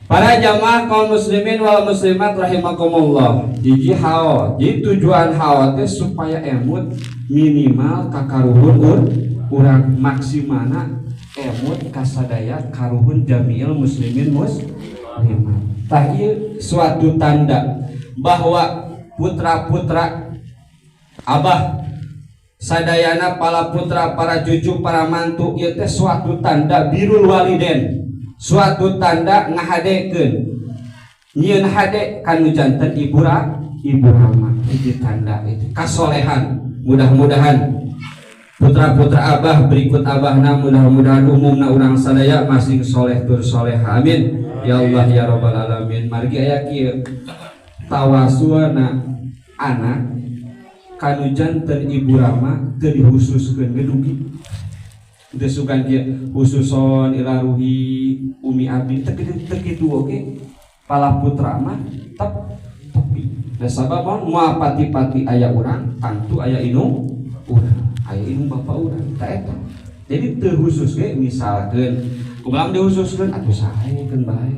Para jamaah kaum muslimin wal muslimat rahimakumullah. Hiji haul. Jadi tujuan haul teh supaya emut minimal kakaruhun urang, maksimalna emut kasadaya karuhun jamiil muslimin muslimat. Tah, ieu suatu tanda bahwa putra-putra Abah sadayana, para putra, para cucu, para mantu, ieu teh suatu tanda birrul waliden, suatu tanda ngahadekeun, nyieun hade kanu janten ibu rama. Hiji tanda itu kasolehan. Mudah-mudahan putra-putra Abah berikut Abahna, mudah-mudahan umumna urang sadaya masing soleh tur soleh. Amin ya Allah ya Rabbal alamin. Margi aya kieu, tawasulna anak kanu janten ibu rama teu dihususkeun ge dugi. Teu sugan kieu, khususon ila ruhi umi abdi, teu teu kitu. Oge pala putra mah tep tepi da, sabab moal pati-pati aya urang, tangtu aya indung urang, aya indung bapak urang. Ta eta jadi teu khusus ge. Misalkeun kumaha dihususkeun atuh, sae keun bae.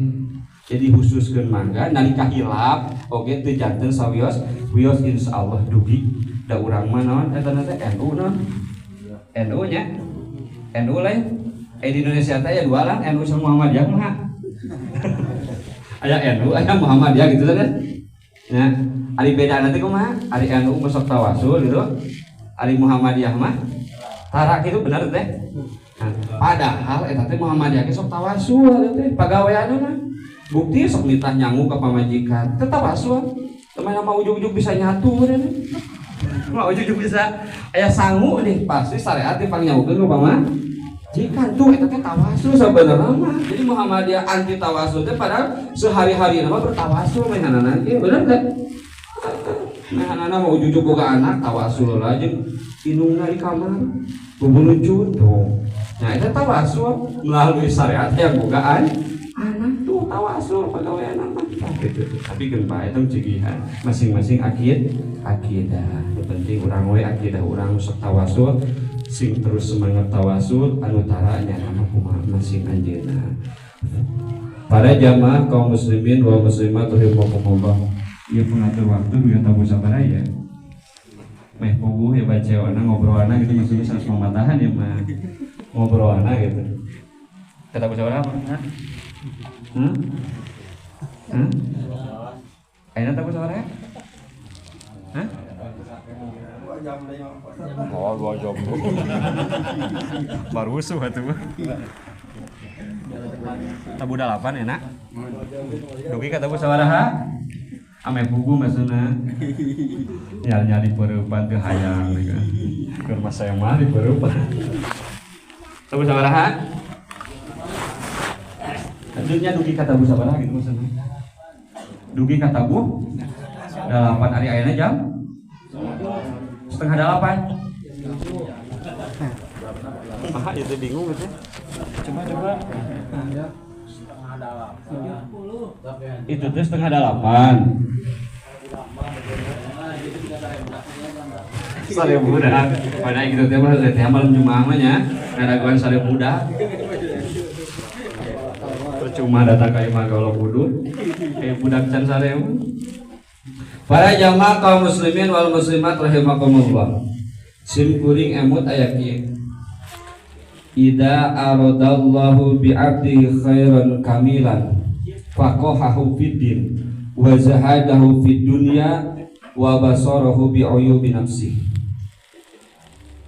Jadi khususkeun mangga nalika hilap oge teu janten sawios wios, insyaallah dugi. Da urang mah naon eta teh, NU naon, NU nya, NU lain di Indonesia teh aya dua lah, NU sama Muhammadiyah mah. Aya NU, aya Muhammadiyah gitu kan ya. Ari beda nanti kumaha? Ari NU masuk tawasul gitu, ari Muhammadiyah mah tara gitu, bener teh? Nah, padahal eta teh Muhammadiyah ge sok tawasul teh pagaweanna mah. Bukti sok nitah nyangu ka pamajikan teh tawasul. Teman nama ujug-ujug bisa nyatu deh. Mah ujug-ujug bisa aya sangu nih, pasti syariat dipangnyangukeun ku pamajikan tuh. Eta teh tawasul sebenarnya mah. Jadi Muhammadiyah anti tawasul teh, padahal sehari-hari nama bertawasul mehanana ieu, bener teh? Mehanana mau ujug-ujug boga anak tawasul lah jeung indungna di kamar bubulucut tuh. Nah, itu tawasul melalui syariat yang bogaan anak tuh tawasul pagawean mah gitu. Tapi kan bae itu cegihan masing-masing akidah. Yang penting urang we akidah urang sok tawasul, sing terus semangat tawasul. Anu tara nya nama kumaha masing anjeunna. Para jamaah kaum muslimin wal muslimat rahimakumullah. Ieu pengatur waktu duit tabu sabaraha ya? Meh puguh ya bacewana ngobrolana gitu, maksudnya sanes mamatahan ya mah, ngobrolana gitu. Kata sabaraha apa? Hmm? Hmm? Ayeuna tabu sabaraha? Hah? Oh, 2 jam. Baru rusuh atuh mah. Tabuh 8 enak. Dugi ka tabuh sabaraha? Ame puguh maksudna. Nyari-nyari peurepan teu hayang gitu. Keur mah saya mah di peurepan. Tabuh sabaraha? Tentunya dugi ka tabuh sabaraha gitu maksudna. Dugi ka tabuh 8, ari ayeuna jam 7.30. Ah, itu bingung gitu. Coba coba. Itu tuh 7.30. Sare budak. Pada gitu teh mah teh malam Jumat mah nya, ngadaguan sare budak. Percuma datang ka imah kalau kudu kayak budak can sare mah. Para jamaah kaum muslimin wal muslimat rahimakumullah. Sim kuring emut aya kieu. Idza aradallahu bi 'abdihi khairan kamilan faqahahu fid din wa zahadahu fid dunya wa basarahu bi uyubi nafsihi.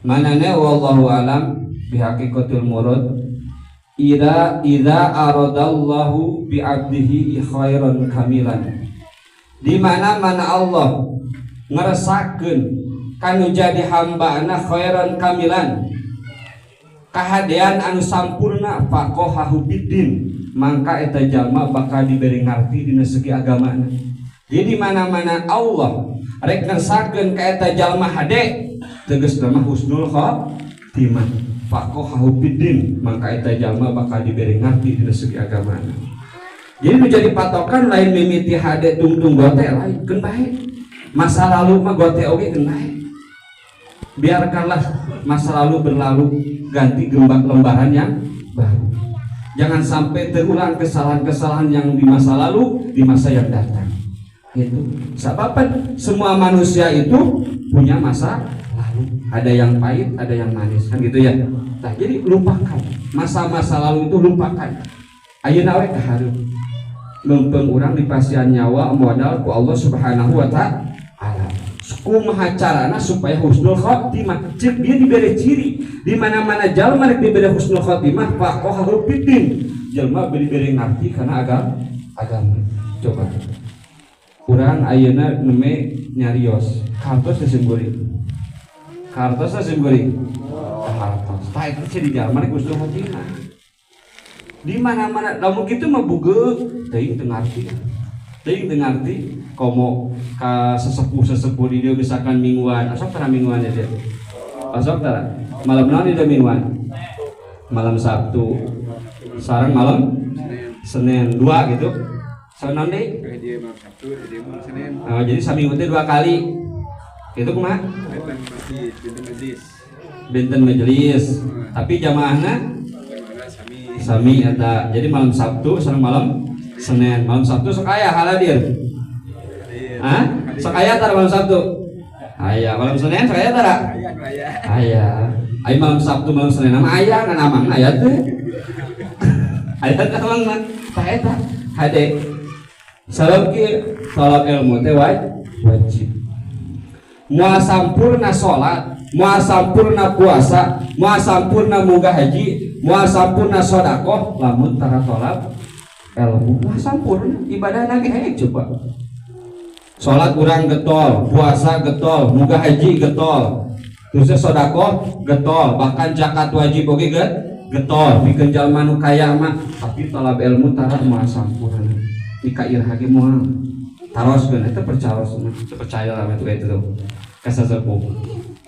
Manane wallahu alam bi haqiqatil murad. Idza aradallahu bi 'abdihi khairan kamilan, di mana-mana Allah ngeresakeun kanu jadi hambana khairan kamilan, kahadean anu sampurna, faqahahu biddin, mangka eta jalma bakal diberi ngarti dina segi agamana. Jadi mana-mana Allah rek ngersakeun ka eta jalma hade, tegas mah husnul khatimah, faqahahu biddin, mangka eta jalma bakal diberi ngarti dina segi agamana. Jadi menjadi patokan lain mimiti hade tungtung gote, lain, keun bae masa lalu mah gote oge keun bae. Biarkanlah masa lalu berlalu, ganti gembak lembaran yang baru. Jangan sampai terulang kesalahan-kesalahan yang di masa lalu, di masa yang datang. Itu sebab semua manusia itu punya masa lalu. Ada yang pahit, ada yang manis, kan gitu ya. Nah, jadi lupakan masa-masa lalu itu, lupakan. Ayeuna we ka hareup. Leumpeng urang dipasihan nyawa modal ku Allah Subhanahu wa Ta'ala. Kumaha carana supaya husnul khotimah? Cek dia diberi ciri di mana-mana jalma rek diberi husnul khotimah, faqahahu fiddin, jalma diberi ngarti karena agama. Coba urang ayeuna nembe nyarios, kartos teh simkuring, kartos teh simkuring, hartos. Tah, itu ciri jalma rek husnul khotimah. Di mana-mana lamun kitu mah bugeug teuing, teu ngarti teuing, teu ngarti. Komo ka sesepuh-sesepuh di dia, misalkan mingguan, osok tara mingguan ya dia, osok tara malam naon di dia mingguan? Malam Sabtu sareng malam Senin, dua gitu. So naon deui? Dia malam Sabtu, dia malam Senin. Oh, jadi saminggu teh dua kali itu kumaha? Benten masjid, benten majelis. Benten majelis, tapi jamaahna? Jamaahna sami. Sami eta. Jadi malam Sabtu sareng malam Senin. Malam Sabtu sok aya haladir? Hah? Sok aya tara malam Sabtu? Aya. Malam Senin sok aya tara? Aya, aya. Aya. Aya malam Sabtu, malam Senin mah aya, ngan amang aya teh. Aya teh amang mah. Tah eta hade. Sabab kieu, talab ilmu teh wajib. Moal sampurna salat, moal sampurna puasa, moal sampurna munggah haji, moal sampurna sedekah lamun tara talab ilmu. Moal sampurna ibadahna ge heuh. Coba salat urang getol, puasa getol, munggah haji getol, terusnya sodakoh getol, bahkan zakat wajib oge getol, pikeun jalma nu kaya mah, tapi talab ilmu tara, moal sampurna. Di ka iraha ge moal. Taroskeun eta, percaros mah, teu percaya lah itu itu ka sasepuh.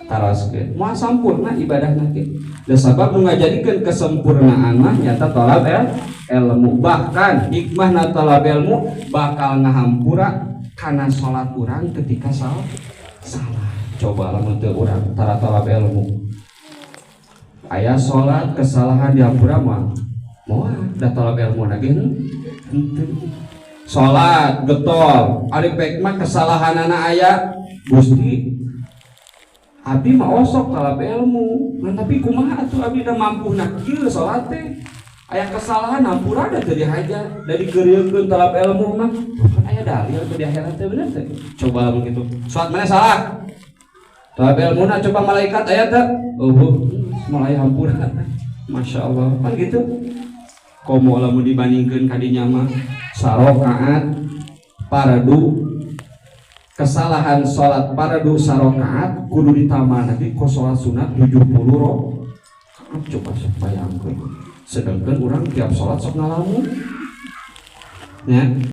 Taroskeun moal sampurna ibadahna ge. Da sabab nu ngajadikeun kesempurnaan mah nyata talab ilmu. Bahkan hikmahna talab ilmu bakal ngahampura kana salat urang ketika salah. Coba lamun teu urang tara talab ilmu, aya salat kesalahan dihampura moal? Moal, da talab ilmu ge henteu. Salat getol, ari pek mah kesalahanana aya, Gusti, abdi mah osok talab ilmu. Nah, tapi kumaha atuh, abdi da mampu na kieu salat teh aya kesalahan, hampura da teu dihajar, da digeureukeun talab ilmu mah kan aya dalil teh di akhirat teh, bener teh? Coba lamun kitu, salat mana salah, talab ilmu na, coba malaikat aya teh? Oh, mulai hampura, Masya Allah, kan gitu. Komo lamun dibandingkeun kadinya mah sarokaat pardu, kesalahan salat pardu sarokaat kudu ditambah lagi ku salat sunat 70 rakaat. Coba sok bayangkeun, sedangkan orang tiap salat sok ngalamun ya.